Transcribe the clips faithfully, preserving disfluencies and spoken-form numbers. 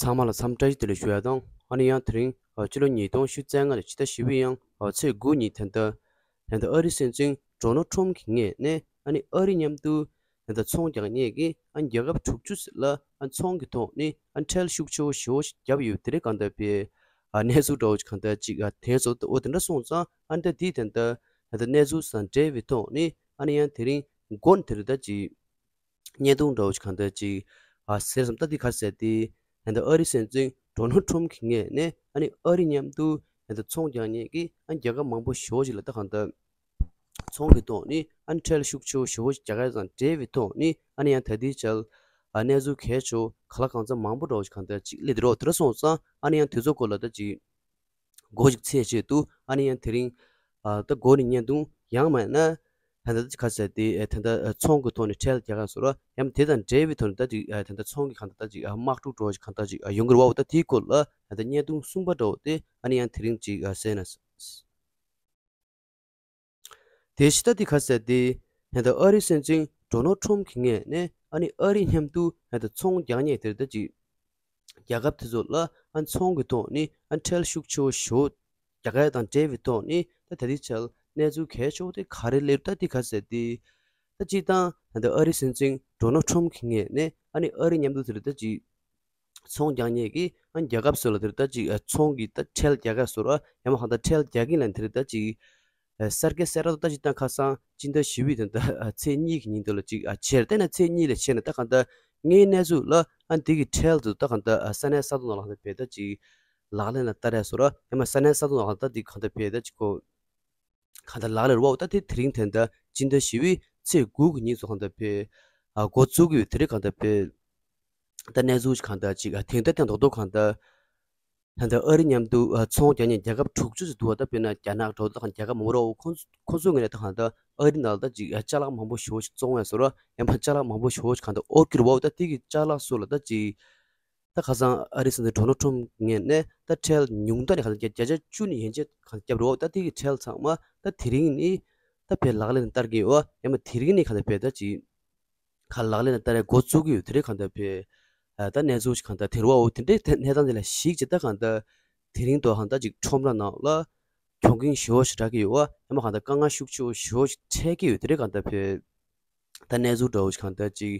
ཚང་མ་ལ་འཚམས་བཀྲ་ཤིས་བདེ་ལེགས་ཞུ་ཡ་དང་། ཨ་ནི་ཡང་དེ་རིང་ཕྱི་ལོ་ཉིས་སྟོང་ཉི་ཤུ་རྩ་ལྔ་ནི་ཕྱི་ཟླ་བཞི་པའི་ཡང་ཚེས་དགུ་ཉིན་ད་ལྟ་ད་ལྟ་ཨ་རིའི་སྲིད་འཛིན་ཌོ་ནལ་ཁྲོམ་གྱི་ངོས་ནས་ཨ་ནི་ཨ་རི་མཉམ་དུ་ད་ལྟ་ཚོང་རྒྱག་མཁན་གྱི་ཨ་རྒྱལ་ཁབ་དྲུག་ཅུ་ལ་ཨ་ཚོང་གི་ཐོག་ནས་ཨ་ཁྲལ་ཤུགས་ཆེ་བོ་ཞེ་བོ་ཞིག་བརྒྱབ་ཡོད། དེ་རིང་གང་ལྟར་པའི་ཨ་གནས་ཚུལ་འདྲ་བོ་ཞིག་གང་ལྟར་ཅིག་ཨ་དེ་ཚོ་འོ་དེ་འདྲ་སོང་ཙང་ཨ་ནི་ད་དེའི་ད་ལྟ་ད་ལྟ་གནས་ཚུལ་དང་འབྲེལ་བའི་ཐོག་ནས་ཨ་ནི་ཡང་དེ་རིང་དགོང་དེར་ད་ཅིག་བརྙན་ཐུང་འདྲ་བོ་ཞིག་གང་ལྟར་ཅིག་ཨ་ཟེར་བསམ། ད་འདི་ག་རེ་ཟེར་ཏེ། ད་ལྟ་ཨ་རིའི་སྲིད་འཛིན་ཌོ་ནལ་ཁྲོམ་གྱི་ངོས་ནས་ཨ་ནི་ཨ་རི་མཉམ་དུ་ད་ལྟ་ཚོང་རྒྱག་མཁན་གྱི་ཨ་རྒྱལ་ཁབ་མང་པོ་ཞེ་བོ་ཞིག་ལ་ད་གང་ལྟར་ཚོང་གི་ཐོག་ནས་ཨ་ནི་ཁྲལ་ཤུགས་ཆེ་བོ་ཞེ་བོ་ཞིག་རྒྱག་ཡ་དང་འབྲེལ་བའི་ཐོག་ནས་ཨ་ནི་ཡང་ད་ལྟའི་ཆར་ཨ་གནས་ཚུལ་གལ་ཆེ་བོ་གང་ལ་གང་འཚམ་མང་པོ་འདྲ་བོ་ཞིག་གང་ལྟར་ཅིག་སླེབས་འདུག་རོགས། དེ་འདྲ་སོང་ཙང་ཨ་ནི་ཡང་དེ་ཚོ་སྐོར་ལ་ད་ཅིག་འགོ་ཞིག་ཚད་ཆེད་དུ་ཨ་ནི་ཡང་དེ་རིང་ཨ་ད་འགོ་ནས་བརྙན་ཐུང་ཡང་མིན་ན་ད་ལྟ་ག་ཟེར་ཏེ་ཨ་ད་ལྟ་ཨ་ཚོང་གི་ཐོག་ནས་ཁྲལ་རྒྱག་ག་སོགས་ར་ཡང་དེ་དང་འབྲེལ་བའི་ཐོག་ནས་ད་ཅིག་ཨ་ད་ལྟ་ཚོང་གི་གང་ལྟར་ད་ཅིག་ཨ་དམག་འཁྲུག་འགྲོ་བཞིན་གང་ལྟར་ཅིག་ཨ་ཡོང་གི་རེད་བ། འོ་ད་དེའི་སྐོར་ལ་ད་ལྟ་བརྙན་ཐུང་གསུམ་པ་འདྲ་བོ་དེ་ཨ་ནི་ཡང་དེ་རིང་ཅིག་ཨ་གསན་ན། དེ་ཕྱི་ཟླ་འདི་ག་ཟེར་ཏེ། ད་ལྟ་ཨ་རིའི་སྲིད་འཛིན་ཌོ་ནལ་ཁྲོམ་གྱི་ངོས་ནས་ཨ་ནི་ཨ་རི་མཉམ་དུ་ད་ལྟ་ཚོང་རྒྱག་མཁན་དེར་ད་ཅིག་རྒྱལ་ཁབ་དེ་ཚོ་ལ་ཨ་ཚོང་གི་ཐོག་ནས་ཨ་ཁྲལ་ཤུགས་ཆེ་བོ་ཞེ་བོ་རྒྱག་ཡ་དང་འབྲེལ་བའི་ཐོག་ནས་ད་ད་ལྟའི་ཆར་གནས་ཚུལ་གལ་ཆེ་བོ་དེ་ག་རེ་སླེབས། ད་འདི་ག་ཟེར་ཏེ། ད་སྤྱིར་བཏང་ད་ལྟ་ཨ་རིའི་སྲིད་འཛིན་ཌོ་ནལ་ཁྲོམ་གྱི་ངོས་ནས་ཨ་ནི་ཨ་རི་མཉམ་དུ་དེར་ད་ཅིག་ཚོང་རྒྱག་མཁན་གྱི་ཨ་རྒྱལ་ཁབ་སོགས་ལ་དེར་ད་ཅིག་ཨ་ཚོང་གི་ད་ཁྲལ་རྒྱག་ག་སོགས་ར་ཡང་མ་གང་ལྟར་ཁྲལ་རྒྱག་གིན་ལ་དེར་ད་ཅིག་ཨ་གསར་བསྐལ་གསལ་བསྒྲགས་ད་ཅིག་བཏང་ཁ་སང་སྤྱི་ཟླ་བཞི་པའི་དེ་ད་ཨ་ཚེས་གཉིས་ཀྱི་ཉིན་དུ་ལ་ཅིག་ཨ་བྱས་ར། དེ་ན་ཚེས་གཉིས་ལ་བྱས་ན་ད་གང་ལྟར་དངོས་གནས་ཚུལ་ལ་ཨ་འདི་གི་ཁྲལ་དུ་ད་གང་ལྟར་ཨ་ས་གནས་ས་ཐོག་ནང་ལ་གང་ལྟར་བས་ད་ཅིག་ལག་ལེན་ལ་བསྟར་ཡ་སོགས་ར་ཡང་མ་ས་གནས་ས་ཐོག་ནང་ལ་ད་འདི་གང་ལྟར་བས་ད་ཅིག་གོ་གང་ལྟར་ལག་ལེན་རེད་བ། ད་དེ་དེ་རིང་དེ་འདྲ་སྤྱི་ཟླ་བཞི་པའི་ཚེས་དགུ་གི་ཉིན་སུ་གང་ལྟར་བས་ཨ་འགོ་བཙུགས་ཀྱི་ཡོད། དེ་རིང་གང་ལྟར་བས་ད་གནས་ཚུལ་གང་ལྟར་ཅིག་ཨ་དེང་ད་དེང་རྡོག་རྡོག་གང་ལྟར་ད་ལྟ་ཨ་རི་མཉམ་དུ་ཨ་ཚོང་རྒྱག་མཁན་རྒྱལ་ཁབ་དྲུག་ཅུ་ཙམ་འདུག་བ། ད་དཔེར་ན་རྒྱ་ནག་འགྲོ་ད་གང་རྒྱལ་ཁབ་མང་པོ་རེད་བ། ཁོང་ཁོང་ཚོའི་ངོས་ནས་ད་གང་ལྟར་ཨ་རི་ནང་ལ་ད་ཅིག་ཨ་ཅ་ལག་མང་པོ་ཞེ་པོ་ཞིག་བཙོང་ཡ་སོགས་ར་ཡང་མ་ཅ་ལག་མང་པོ་ཞེ་པོ་ཞིག་གང་ལྟར་དབོར་གྱི་རེད་བ། ད་དེ་གི་ཅ་ལག་སོགས་ལ་ད་ཅིག་ད་ཁ་སང་ཨ་རིའི་སྲིད་འཛིན་ཌོ་ནལ་ཁྲོམ་ངོས་ནས་ད་ཁྲལ་ཉུང་མཐའ་ནས་ཁ་སང་བརྒྱ་ཆ་བཅུ་ནས་ཡན་ཆད་ཁ་སང་བརྒྱབ་རེད་བ། ད་དེ་གི་ཁྲལ་ཚང་མ་ད་དེ་རིང་ནས་ད་བས་ལག་ལེན་བསྟར་གྱི་ཡོད་བ། ཡང་མ་དེ་རིང་ནས་ཁ་ད་བས་ད་ཅིག་ཁ་ལག་ལེན་བསྟར་ཡ་འགོ་བཙུགས་ཀྱི་ཡོད། དེ་རིང་ཁ་ད་བས་ད་གནས་ཚུལ་ཞིག་ཁ་ད་དེ་རེད་བ། འོ་དེ་འདྲའི་གནས་སྟངས་དེ་ལ་གཞིགས་བྱས་ད་ཁ་ད་དེ་རིང་དུ་ཁ་ད་ཅིག་ཁྲོམ་ར་ནང་ལ་གྱོང་གུན་ཞེ་པོ་ཞིག་རག་གི་ཡོད་བ། ཡང་མ་ཁ་ད་དཀའ་ངལ་ཤུགས་ཆེ་བོ་ཞེ་པོ་ཞིག་འཕྲད་ཀྱི་ཡོད། དེ་རིང་ཁ་ད་བས། ད་གནས་ཚུལ་འདྲ་བོ་ཞིག་གང་ལྟར་ཅིག་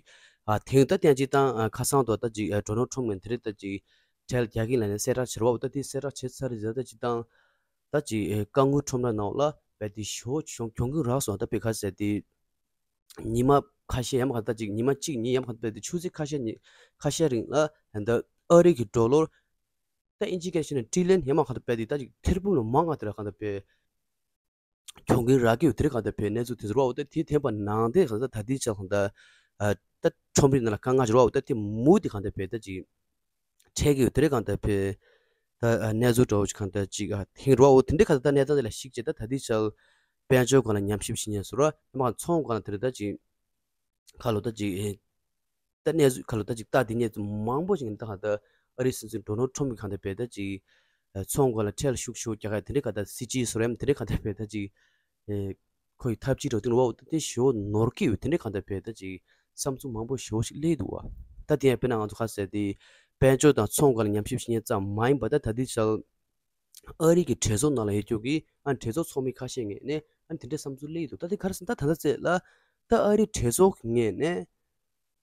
ཨ་དེང་ད་ཐེངས་ཅིག་དང་ཨ་ཁ་སང་དུ་ད་ཅིག་ཨ་ཌོ་ནལ་ཁྲོམ་ངོས་དེ་རིང་ད་ཅིག་ཁྲལ་རྒྱག་གིན་ལ་ནས་གསལ་བསྒྲགས་བྱེད་རོགས། ད་དེ་གསལ་བསྒྲགས་བྱེད་ཚར་རེད། ད་ཅིག་དང་ད་ཅིག་ཨ་ཀ་ངུ་ཁྲོམ་ར་ནང་ལ་བས་དེ་ཞོ་གྱོང་གྱོང་གུན་རག་སོང་། ད་པེ་ཁ་ཟེར་དེ་ཉི་མ་ཁ་ཤས་ཡམ་གང་ད་ཅིག་ཉི་མ་གཅིག་གཉིས་ཡམ་གང་ད་པེ་དེ་ཆུ་ཚོད་ཁ་ཤས་ཉི་ཁ་ཤས་རིང་ལ་ད་ཨ་རི་གི་ཌོ་ལར་ད་ཨིན་ཇི་སྐད་ཤེས་ན་ཊི་རི་ལི་ཡན་ཡམ་གང་ད་པེ་དེ་ད་ཅིག་ཐེར་འབུམ་ལ་མང་ང་དེ་ར་གང་ད་པེ། གྱོང་གུན་རག་གི་ཡོད། དེ་རིང་གང་ལྟར་བས་གནས་ཚུལ་དེ་ཚོ་རོགས་དེ་དེ་ཐེམ་པ་ནང་དེ་གང་ལྟར་ད་དེའི་ཆ་གང་ལྟར་ཨ་ད་ཁྲོམ་རའི་ནང་ལ་དཀའ་ངལ་ཞིག་རོགས་དེ་དེ་མུ་དེ་གང་ལྟར་བས་ད་ཅིག་འཕྲད་ཀྱི་ཡོད། དེ་རིང་གང་ལྟར་བས་ད་ཨ་གནས་ཚུལ་འདྲ་བོ་ཞིག་གང་ལྟར་ཅིག་ཨ་ཐེངས་རོགས་དེ་འདྲའི་གང་ལྟར་ད་གནས་སྟངས་དེ་ལ་གཞིགས་བྱས་ད་ད་དེའི་ཆ་དཔལ་འབྱོར་སྒང་ལ་ཉམས་ཞིབ་བྱེད་མཁན་ཚོ་ར་ཡང་མ་ཚོང་སྒང་ལ་དེ་རིང་ད་ཅིག་ཁ་ལོ་ད་ཅིག་ཨེ། ད་གནས་ཚུལ་ཁ་ལོ་ད་ཅིག་ལྟ་དེ་ཉེ་ཚུལ་མང་པོ་ཞིག་ད་གང་ལྟར་ཨ་རིའི་སྲིད་འཛིན་ཌོ་ནལ་ཁྲོམ་གྱི་གང་ལྟར་བས་ད་ཅིག་ཨེ་ཚོང་སྒང་ལ་ཁྲལ་ཤུགས་ཤུགས་རྒྱག་ག་དེ་འདྲའི་གང་ལྟར་སྲིད་ཇུས་བཟོ་རིམ་དེ་འདྲའི་གང་ལྟར་བས་ད་ཅིག་ཨེ་ཁོ་ཡི་ཐབས་ཇུས་འགྲོ་དོན་རོགས་དེ་ཞོ་ནོར་གི་ཡོད། དེ་འདྲའི་གང་ལྟར་བས་ད་ཅིག་བསམ་ཚུལ་མང་པོ་ཞོ་ཞིག་སླེབས་འདུག་བ། ད་དེ་ཡང་དཔེར་ན་ང་ཚོ་ཁ་ཟེར་དེ་དཔལ་འབྱོར་དང་ཚོང་སྒང་ལ་ཉམས་ཞིབ་བྱེད་མཁན་ཙམ་མ་ཡིན་པ་ད་ད་དེ་ཆ་ཨ་རི་གི་གྲོས་ཚོགས་ནང་ལ་ཡོད་རྒྱུ་གི་ཨ་གྲོས་ཚོགས་ཚོགས་མི་ཁ་ཤས་ངོས་ནས་ཨ་དེ་འདྲའི་བསམ་ཚུལ་སླེབས་ཡོད་འདུག་ད་དེ་ག་རེ་ཟེར་ན་ད་ད་ལྟ་ཚེ་ལ་ད་ཨ་རི་གྲོས་ཚོགས་ངོས་ནས་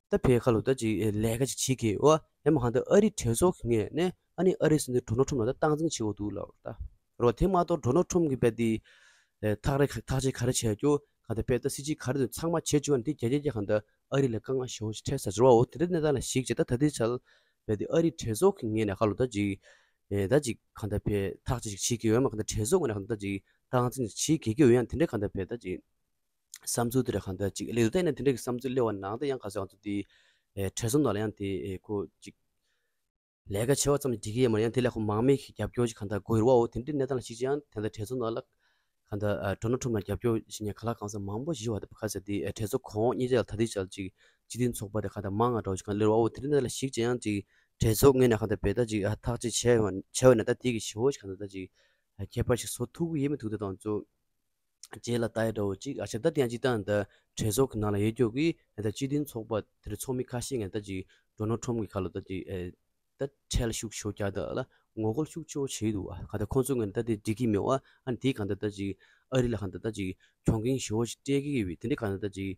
ད་བོད་ཁ་ལོ་ད་ཅིག་ལས་ཀ་ཅིག་བྱེད་ཀྱི་ཡོད། ཡང་མ་གང་ད་ཨ་རི་གྲོས་ཚོགས་ངོས་ནས་ཨ་ནི་ཨ་རི་སྲིད་འཛིན་ཌོ་ནལ་ཁྲོམ་ལ་ད་སྟངས་འཛིན་བྱེད་དགོས་འདུག་ལབ་ད་རོ། དེ་མ་གཏོགས་ཌོ་ནལ་ཁྲོམ་གི་བས་དེ་ཐག་རེ་ཐག་གཅོད་ག་རེ་བྱས་རྒྱུ་གང་ད་བས་ད་སྲིད་ཇུས་ག་རེ་དེ་ཚང་མ་བྱེད་བཅུག་ཨ་ནི་དེ་རྒྱ་རྒྱ་རྒྱ་གང་ད་ཨ་རི་ལ་དཀའ་ངལ་ཞེ་པོ་ཞིག་འཕྲད་ས་ཅིག་རོ། འོ་དེ་འདྲའི་གནས་སྟངས་ལ་གཞིགས་བྱས་ད་ད་ལྟའི་ཆར་བས་དེ་ཨ་རི་གྲོས་ཚོགས་ཀྱི་ངོས་ནས་ཁ་ལོ་ད་ཅིག་ཨེ་ད་ཅིག་གང་ལྟར་བས་ཐག་ཅིག་བྱེད་ཀྱི་ཡོད་མ་གང་ལྟར་གྲོས་ཚོགས་ངོས་ནས་གང་ལྟར་ཅིག་སྟངས་འཛིན་ཅིག་བྱེད་ཀྱི་ཡོད། ཡང་དེ་འདྲ་གང་ལྟར་བས་ད་ཅིག་བསམ་ཚུལ་དེ་འདྲ་གང་ལྟར་ཅིག་སླེབས་འདུག་ད་ཡིན་ན་དེ་འདྲ་གི་བསམ་ཚུལ་སླེབས་པ་ནང་ད་ཡང་ག་ཚོད་ང་ཚོ་དེ་ཨེ་གྲོས་ཚོགས་ནང་ལ་ཡང་དེ་ཨེ་ཁོ་ཅིག་ལས་ཀ་བྱེད་པ་ཙམ་གྱིས་འགྲིག་གི་ཡོད་མ་རེད། ཡང་དེ་ལས་ཁོ་མང་མོས་ཀྱི་རྒྱབ་སྐྱོར་ཅིག་གང་ལྟར་དགོས་རེད་བ། འོ་དེ་འདྲའི་གནས་སྟངས་ལ་གཞིགས་ཀྱང་དེ་འདྲ་གྲོས་ཚོགས་ནང་ལ་གང་ལྟར་ཨ་ཌོ་ནལ་ཁྲོམ་ལ་རྒྱབ་སྐྱོར་བྱེད་མཁན་ག་ལ་གང་ས་མང་པོ་ཞིག་ཡོད་པ་དེ་ག་ཚོད་དེ་ཨེ་གྲོས་ཚོགས་གོང་འོག་གཉིས་ཆ་ལ་ད་ལྟའི་ཆར་ཅིག་སྤྱི་མཐུན་ཚོགས་པ་དེ་གང་ལྟར་མང་ང་འདྲ་བོ་ཞིག་གང་ལྟར་སླེབས་པ། འོ་དེ་འདྲ་ལ་གཞིགས་ཀྱང་ཅིག་གྲོས་ཚོགས་ངོས་ནས་གང་ལྟར་བས་ད་ཅིག་ཨ་ཐག་གཅོད་བྱས་བྱས་པ་ན་ད་དེ་གི་ཞེ་པོ་ཞིག་གང་ལྟར་ད་ཅིག་ཨ་ཁྱད་པར་ཞིག་བཟོ་ཐུབ་ཀྱི་ཡིན་མི་ཐུབ་ད་དང་ཚོ་རྗེས་ལ་ལྟ་ཡ་འདྲ་བོ་ཅིག་ཨ་ཆ་ད་དེ་ཡང་ཅིག་ད་ད་གྲོས་ཚོགས་ཀྱི་ནང་ལ་ཡོད་རྒྱུ་གི་ད་སྤྱི་མཐུན་ཚོགས་པ་དེར་ཚོགས་མི་ཁ་ཤས་ངས་ད་ཅིག་ཌོ་ནལ་ཁྲོམ་གི་ཁ་ལོ་ད་ཅིག་ཨེ་ ད་ཁྲལ་ཤུགས་ཆེ་བོ་རྒྱག་ད་ལ་ངོ་རྒོལ་ཤུགས་ཆེ་བོ་བྱེད་འདུག་བ། གང་ལྟར་ཁོང་ཚོ་ངོས་ནས་ད་དེ་འགྲིག་གི་མེད་བ། ཨ་ནི་དེ་གང་ལྟར་ད་ཅིག་ཨ་རི་ལ་གང་ལྟར་ད་ཅིག་གྱོང་གུན་ཞེ་བོ་ཞིག་སྤྲད་ཀྱི་ཡོད་པས། དེ་འདྲ་གང་ལྟར་ད་ཅིག་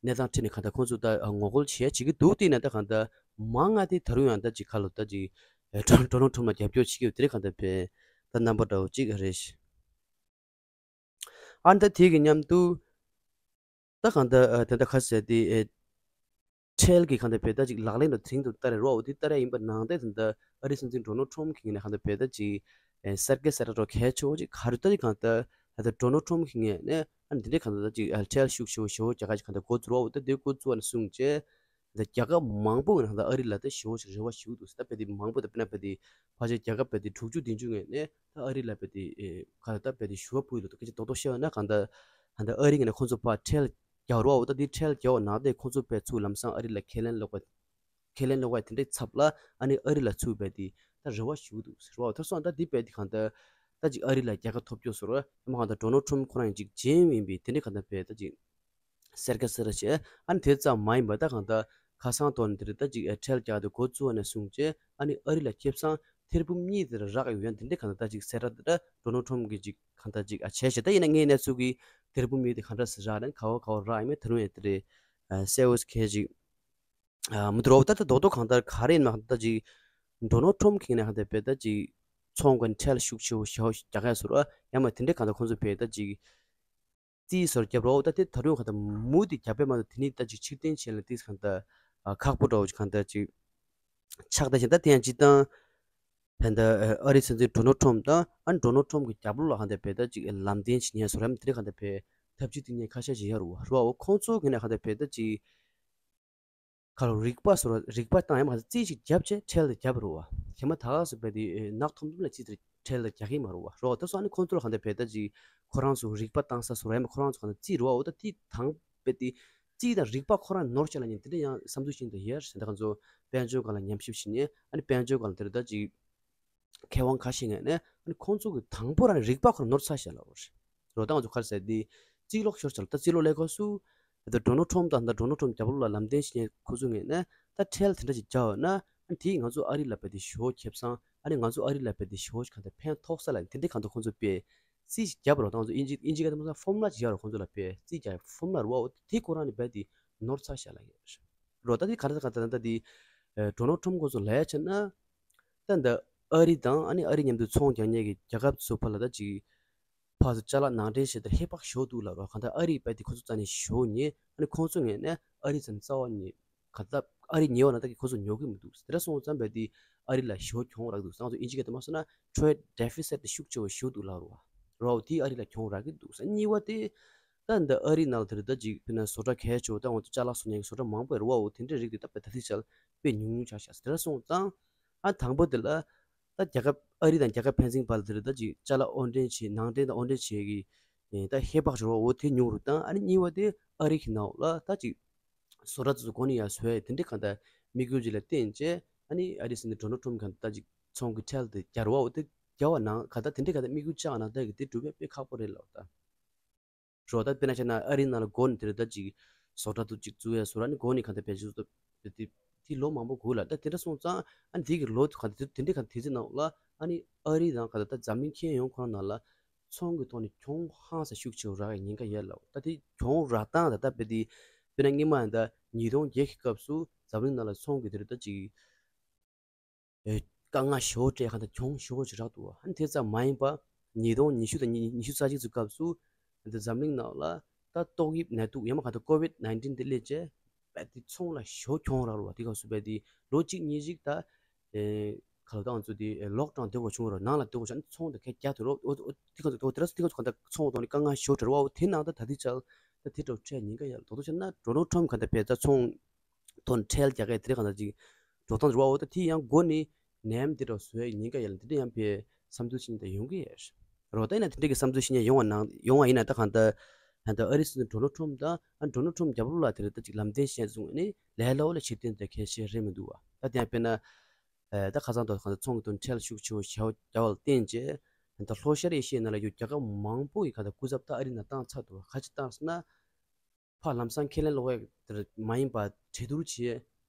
གནས་སྟངས་འཕྲད་ནས་གང་ལྟར་ཁོང་ཚོ་ད་ངོ་རྒོལ་བྱེད་བྱེད་ཀྱི་འདུག་དེ་ན་ད་གང་ལྟར་མང་ང་དེ་ད་རུང་ཡང་ད་ཅིག་ཁ་ལོ་ད་ཅིག་ཌོ་ནལ་ཌོ་ནལ་ཊམ་ལ་རྒྱབ་སྐྱོར་བྱེད་ཀྱི་ཡོད། དེ་འདྲ་གང་ལྟར་བས་ད་རྣམ་པ་འདྲ་བོ་གཅིག་རེད། ཨ་ནི་ད་དེ་གི་མཉམ་དུ་ད་གང་ལྟར་ཨ་དེ་འདྲ་ཁ་ཟེར་དེ་ཨེ་ཁྲལ་གྱི་གང་ལྟར་བས་ད་ཅིག་ལག་ལེན་དུ་དེ་རིང་དུ་བསྟར་རེད་བ། འོ་དེ་བསྟར་ཡ་ཡིན་པ་ནང་བསྟན་དེ་འདྲ་ཨ་རིའི་སྲིད་འཛིན་ཌོ་ནལ་ཊམ་གྱི་ངོས་ནས་གང་ལྟར་བས་ད་ཅིག་ཨེ་གསར་བརྗེ་གསར་གྲགས་གལ་ཆེ་བོ་ཅིག་ག་རེ་ད་ཅིག་གང་ལྟར་ད་ལྟ་ཌོ་ནལ་ཊམ་གྱི་ངོས་ནས་ཨ་ནི་དེ་འདྲའི་གང་ལྟར་ད་ཅིག་ཨ་ཁྲལ་ཤུགས་ཆེ་བོ་ཞེ་བོ་རྒྱག་ག་ཅིག་གང་ལྟར་འགོ་བཙུགས་རེད་བ། འོ་ད་དེ་འགོ་བཙུགས་པ་ནས་བཟུང་བྱས། ད་རྒྱལ་ཁབ་མང་པོ་ངོས་ནས་ད་ཨ་རི་ལ་ད་ཞེ་བོ་ཞིག་རེ་བ་ཞུ་གི་འདུག་ད་དཔེ་དེ་མང་པོ་ད་དཔེར་ན་དཔེ་དེ་ཕལ་ཆེར་རྒྱལ་ཁབ་དཔེ་དེ་དྲུག་ཅུ་བདུན་ཅུ་ངོས་ནས་ད་ཨ་རི་ལ་དཔེ་དེ་ཨེ་ག་ལ་ད་དཔེ་དེ་ཞུ་བ་ཕུལ་འདུག་སྐད་ཆ་རྡོག་རྡོག་བཤད་པ་ན་གང་ལྟར་ད་ལྟ་ཨ་རི་ངོས་ནས་ཁོང་ཚོ་ཕར་ཁྲལ་རྒྱག་རོགས་འོ་ད་དེ་ཁྲལ་རྒྱག་འོ་ནང་དེ་ཁོང་ཚོ་དཔེ་ཚུར་ལམ་སང་ཨ་རི་ལ་ཁས་ལེན་སློག་པ་ཁས་ལེན་སློག་པ་དེ་འདྲའི་ཚབ་ལ་ཨ་ནི་ཨ་རི་ལ་ཚུར་དཔེ་དེ་ད་རེ་བ་ཞུ་གི་འདུག་ཟེར་བ། ད་སོང་ད་དེ་དཔེ་དེ་གང་ལྟར་ད་ཅིག་ཨ་རི་ལ་རྒྱལ་ཁ་ཐོབ་རྒྱུ་བཟོ་འདྲ་ཡང་མ་གང་ལྟར་ཌོ་ནལ་ཊམ་ཁོ་རང་ཡང་ཅིག་ཇེམ་ཡིན་པའི་དེ་འདྲའི་གང་ལྟར་དཔེ་ད་ཅིག་སེར་ཁ་སེར་ར་བྱས། ཨ་ནི་དེ་ཙམ་མ་ཡིན་པར་ད་གང་ལྟར་ཁ་སང་ཐོག་ནས་དེ་རེད་ད་ཅིག་ཨེ་ཁྲལ་རྒྱག་དེ་འགོ་བཙུགས་པ་ནས་བཟུང་བྱས་ཨ་ནི་ཨ་རི་ལ་ཁེ་བཟང་ཐེར་འབུམ་གཉིས་དེ་རག་ཡོད་ཡང་དེ་འདྲའི་གང་ལྟར་ད་ཅིག་གསལ་བསྒྲགས་དེ་འདྲ་ཌོ་ནལ་ཊམ་གྱིས་ཅིག་གང་ལྟར་ཅིག་ཨ་བྱས་བྱས། ད་ཡིན་ན་ངའི་གནས་ཚུལ་གྱི་ཐེར་འབུམ་གཉིས་དེ་ག་འདྲ་སེ་རག་ནས་ག་བ་ག་བ་རག་ཡིན་མིན་ད་རུང་ཡང་དེ་རེད་ཨ་གསལ་བོ་གལ་ཅིག་ཨ་མི་འདུག་རོགས། ད་ད་རྡོག་རྡོག་གང་ལྟར་ག་རེ་ཡིན་མ་གང་ལྟར་ཅིག་ཌོ་ནལ་ཊམ་གྱིས་ངས་གང་ལྟར་དཔེ་ད་ཅིག་ཚོང་གི་ཁྲལ་ཤུགས་ཆེ་བོ་ཞེ་བོ་རྒྱག་ཡ་བཟོ་འདྲ་ཡང་མ་དེ་འདྲའི་གང་ལྟར་ཁོང་ཚོ་དཔེ་ད་ཅིག་རྩིས་སོར་རྒྱབ་རོགས། ད་དེ་ད་རུང་ག་ད་མུ་མཐུད་རྒྱབ་པས་མ་གཏོགས་དེ་ནས་ད་ཅིག་ཕྱིར་འཐེན་བྱས་ན་དེ་གང་ལྟར་ཨ་ཁག་པོ་འདྲ་བོ་ཅིག་གང་ལྟར་ཅིག་ཆགས་ད་བཞིན། ད་དེ་ཡང་སྤྱིར་བཏང་ད་ལྟ་ཨ་རིའི་སྲིད་འཛིན་ཌོ་ནལ་ཊམ་དང་ཨ་ཌོ་ནལ་ཊམ་གྱི་རྒྱབ་ལོགས་ལ་གང་ལྟར་དཔེ་ད་ཅིག་ལམ་སྟོན་བྱེད་མཁན་བཟོ་འདྲ་དེ་འདྲ་གང་ལྟར་དཔེ་ཐབས་ཇུས་བཏིང་མཁན་ཁ་ཤས་ཤིག་ཡོད་རེད་བ། རེད་བ། འོ་ཁོང་ཚོ་གི་ནས་གང་ལྟར་དཔེ་ད་ཅིག་ཁ་ལོ་རིག་པ་སོར་རིག་པ་བཏང་ཡང་མ་རྩིས་ཤིག་རྒྱབ་བྱས་ཁྲལ་དེ་རྒྱབ་རོགས། ཁྱེད་མ་ད་ག་སུ་བས་དེ་ནག་ཐོམ་ཐོམ་ལ་རྩིས་དེ་ཁྲལ་དེ་རྒྱག་གི་མ་རེད་བ། རོགས་ད་སོ་ཨ་ནི་ཁོང་ཚོ་ལ་གང་ལྟར་བས་ད་ཅིག་ཁོ་རང་ཚོ་རིག་པ་བཏང་ས་སོར་ཡང་མ་ཁོ་རང་ཚོ་གང་ལྟར་རྩིས་རེད་བ། འོ་ད་དེ་དང་བས་དེ་རྩིས་དང་རིག་པ་ཁོ་རང་ནོར་ཆ་ལ་ཉན་དེ་འདྲ་ཡང་བསམ་ཚུལ་ཤིག་འདུག་ཡར་ད་ག་ཚོ་དཔལ་འབྱོར་སྒང་ལ་ཉམས་ཞིབ་བྱེད་ཉན་ཨ་ནི་དཔལ་འབྱོར་སྒང་ལ་དེ་རེད་ད་ཅིག་མཁས་དབང་ཁ་ཤས་ངོས་ནས་ཨ་ནི་ཁོང་ཚོ་གི་དང་པོ་རང་ནས་རིག་པ་ཁོ་རང་ནོར་ཚར་ཤག་ལབ་པ་རེད། རོགས་ད་ང་ཚོ་ག་རེ་ཟེར་དེ་རྩིས་ལོག་ཤོར་ཆགས་ལ། ད་རྩིས་ལོག་ལས་ཁ་སུ་ད་ཌོ་ནལ་ཊམ་དང་ད་ཌོ་ནལ་ཊམ་རྒྱབ་ལོགས་ལ་ལམ་སྟོན་བྱེད་མཁན་ཁོ་ཚོ་ངོས་ནས་ད་ཁྲལ་དེ་འདྲ་ཞིག་རྒྱག་ཡོད་ན་ཨ་ནི་དེས་ང་ཚོ་ཨ་རི་ལ་བས་དེ་ཞེ་བོ་ཁེ་བཟང་ཨ་ནི་ང་ཚོ་ཨ་རི་ལ་བས་དེ་ཞེ་བོ་གང་ལྟར་ཕན་ཐོགས་ས་ལ་དེ་འདྲ་གང་ལྟར་ཁོང་ཚོ་དཔེ་རྩིས་ཤིག་རྒྱབ་རོགས། ད་ང་ཚོ་ཨིན་ཇི་ཨིན་ཇི་སྐད་དུ་སྨོས་ན་ཕོར་མུ་ལ་ཅིག་ཡོད་རེད། ཁོང་ཚོ་ལ་དཔེ་རྩིས་རྒྱག་ཕོར་མུ་ལ་རེད་བ། འོ་དེ་ཁོ་རང་ནས་བས་དེ་ནོར་ཚར་ཤག་ལབ་ཡོད་རེད། རོགས་ད་དེ་ག་རེ་ད་ག་ད་ད་དེ་ཨ་ཌོ་ནལ་ཊམ་ཁོ་ཚོ་ལབ་ཡ་བྱས་ན། ད་འདི་ཨ་རི་དང་ཨ་ནི་ཨ་རི་མཉམ་དུ་ཚོང་རྒྱག་མཁན་གྱི་རྒྱལ་ཁབ་ཚོ་བར་ལ་ད་ཅིག་ཕར་ཚུར་ཅ་ལག་ནང་འདྲེན་བྱེད་དུས་ཧེ་བག་ཞེ་པོ་འདུག་ལབ་རོགས། གང་ལྟར་ཨ་རིས་རྦད་དེ་ཁོ་ཚོ་རྩ་ནས་ཞེ་པོ་ཉོས། ཨ་ནི་ཁོང་ཚོ་ངོས་ནས་ཨ་རི་ཚོ་རྩ་བ་ཉིད་གང་ལྟར་ཨ་རིས་ཉོས་པ་ན་ད་གི་ཁོ་ཚོ་ཉོ་གི་མི་འདུག་དེ་འདྲ་སོང་ཙང་རྦད་དེ་ཨ་རི་ལ་ཞེ་པོ་གྱོང་རག་འདུག་ང་ཚོ་ཨིན་ཇི་སྐད་དུ་མ་སོང་ན་trade deficit དེ་ཤུགས་ཆེ་བོ་ཞེ་པོ་འདུག་ལབ་རོགས། རོགས་དེ་ཨ་རི་ལ་གྱོང་རག་གི་འདུག་གཉིས་པ་དེ་ད་འདི་ཨ་རི་ནང་ལ་དེ་རེད་ད་ཅིག་དཔེར་ན་བཟོ་གྲྭ་གལ་ཆེ་བོ་ད་ང་ཚོ་ཅ་ལག་བཟོ་མཁན་གྱི་བཟོ་གྲྭ་མང་པོ་ཡོད་རེད་བ། འོ་དེ་འདྲའི་རིགས་དེ་ད་དཔེ་ད་ཐིག་ཆ་ལ་དཔེ་ཉུང་ཉུང་ཆགས་ཤག་དེ་འདྲ་སོང་ཙང་ཨ་དང་པོ་དེ་ལ། ད་རྒྱལ་ཁབ་ཨ་རི་དང་རྒྱལ་ཁབ་ཕན་ཚུན་བར་ལ་དེ་རེད་ད་ཅིག་ཅ་ལག་དབོར་འདྲེན་བྱེད་ནང་འདྲེན་དང་དབོར་འདྲེན་བྱེད་ཀྱི་ད་ཧེ་བག་ཞེ་པོ་འོ་དེ་ཉུང་རུ་བཏང་། ཨ་ནི་གཉིས་པ་དེ་ཨ་རི་གི་ནང་ལ་ད་ཅིག་བཟོ་གྲྭ་དེ་ཚོ་འགོ་ནས་ཡར་བཟོ་ཡ་དེ་འདྲའི་གང་ལྟར་དམིགས་ཡུལ་ཅིག་ལ་བརྟེན་བྱས་ཨ་ནི་ཨ་རིའི་སྲིད་འཛིན་ཌོ་ནལ་ཊམ་གང་ལྟར་ད་ཅིག་ཚོང་གི་ཁྲལ་དེ་རྒྱག་རོགས་འོ་དེ་རྒྱག་པ་ནང་གང་ལྟར་དེ་འདྲའི་གང་ལྟར་དམིགས་ཡུལ་བཅངས་ནང་ད་གི་དེ་འགྲུབ་ཡ་དཔེ་ཁག་པོ་རེད་ལབ་ད། རོགས་ད་དཔེར་ན་བྱས་ན་ཨ་རིའི་ནང་ལ་འགོ་ནས་དེ་རེད་ད་ཅིག་བཟོ་གྲྭ་དུ་ཅིག་བཙུགས་ཡ་བཟོ་ར་ནི་འགོ་ནས་གང་ལྟར་བེད་སྤྱོད་བཏང་དེ་དེ་ལོ་མང་པོ་འགོར་ལ་ད་དེ་འདྲ་སོང་ཙང་ཨ་ནི་དེ་གི་ལོ་གང་ལྟར་དེ་འདྲ་གང་དེ་ཚོའི་ནང་ལ་ཨ་ནི་ཨ་རི་དང་གང་ལྟར་ད་འཛམ་གླིང་ཁྱོན་ཡོངས་ཁོ་རང་ནང་ལ་ཚོང་གི་ཐོག་ནས་གྱོང་ཧང་སང་ཤུགས་ཆེ་བོ་རག་ཡ་ཉེན་ཁ་ཡོད་ལ། ད་དེ་གྱོང་རག་སྟངས་ད་ད་དཔེ་དེ་དཔེར་ན་སྔོན་མ་ཡང་ད་ཉིས་སྟོང་བརྒྱད་ཀྱི་སྐབས་སུ་འཛམ་གླིང་ནང་ལ་ཚོང་གི་དེ་རེད་ད་ཅིག་ཨེ། དཀའ་ངལ་ཞེ་པོ་སྤྲད་གང་ལྟར་གྱོང་ཞེ་པོ་ཞིག་རག་འདུག་ཨ་ནི་དེ་ཙམ་མ་ཡིན་པ། ཉིས་སྟོང་ཉི་ཤུ་དང་ཉི་ཉི་ཤུ་རྩ་གཅིག་ཚོའི་སྐབས་སུ། འདི་འཛམ་གླིང་ནང་ལ་ད་ཏོག་དབྱིབས་ནད་དུག་ཡང་མ་གང་ལྟར་ཀོ་ཝིད་ནའིན་ཊིན་དེ་སླེབས་རྗེས། རྦད་དེ་ཚོང་ལ་ཞེ་པོ་གྱོང་རག་རུ་བ་དེ་སྐབས་སུ་རྦད་དེ་ལོ་གཅིག་གཉིས་ཤིག་ད། ཨེ། ག་ལ་ད་ང་ཚོ་དེ་ལོག་ཌའུན་སྡོད་དགོས་བྱུང་རུ་ནང་ལ་སྡོད་དགོས་བྱུང་ཨ་ནི་ཚོང་དེ་ཁ་རྒྱ་ཐོན་རུ་འོ་འོ་དེ་སྐབས་སུ་འོ་དེ་ར་སུ་དེ་སྐབས་སུ་གང་ལྟར་ཚོང་ཐོག་ནས་དཀའ་ངལ་ཞེ་པོ་འཕྲད་རུ་བ་འོ་དེ་ནང་ད་ད་དེ་ཆགས་ད་དེ་འདྲ་བོ་འཕྲད་ཉེན་ཁ་ཡོད་ལ་དོ་དོ་བྱས་ན་ཌོ་ནལ་ཊམ་གང་ལྟར་རྦད་ད་ཚོང་། དོན་ཁྲལ་རྒྱག་གི་དེ་རིང་གང་ལྟར་ཅིག་འགྲོ་སྟངས་རེད་བ། འོ་ད་དེ་ཡང་འགོ་ནས་ནད་ཡམས་དེ་འདྲ་བཟོ་ཡ་ཉེན་ཁ་ཡོད་ལ་དེ་འདྲ་ཡང་བས་བསམ་ཚུལ་ཤེས་ཉེན་དེ་ཡོང་གི་ཡོད་རེད་བ། ད་ཡིན་ན་དེ་འདྲ་གི་བསམ་ཚུལ་ཤེས་ཉེན་ཡོང་བ་ནང་ཡོང་བ་ཡིན་ན་ད་གང་ལྟར་ད་ལྟ་ཨ་རིའི་སྲིད་འཛིན་ཌོ་ནལ་ཊམ་དང་ཨ་ཌོ་ནལ་ཊམ་རྒྱབ་ལོགས་ལ་དེ་རིང་ད་ཅིག་ལམ་སྟོན་བྱས་སོང་ནས་ལས་སླ་བོ་ལ་ཕྱིར་འཐེན་དེ་གལ་ཆེ་རེད་མི་འདུག་བ། ད་དེ་ཡང་དཔེར་ན་ད་ཁ་སང་ཐོག་གང་ལྟར་ཚོང་གི་དོན་ཁྲལ་ཤུགས་ཆེ་བོ་བྱ་བ་བརྒྱབ་པ་ལ་བརྟེན་བྱས་ད་ལྷོ་ཤར་ཨེ་ཤི་ཡའི་ནང་ལ་ཡོད་རྒྱལ་ཁབ་མང་པོ་ཡི་གང་ལྟར་སྐུ་ཚབ་ད་ཨ་རི་ནང་བཏང་ཚར་འདུག་བ། ག་ཅི་བཏང་ཟེར་ན། ཕར་ལམ་སང་ཁས་ལེན་སློག་ཡག་དེར་མ་ཡིན་པ་གྲོས་བསྡུར་བྱས།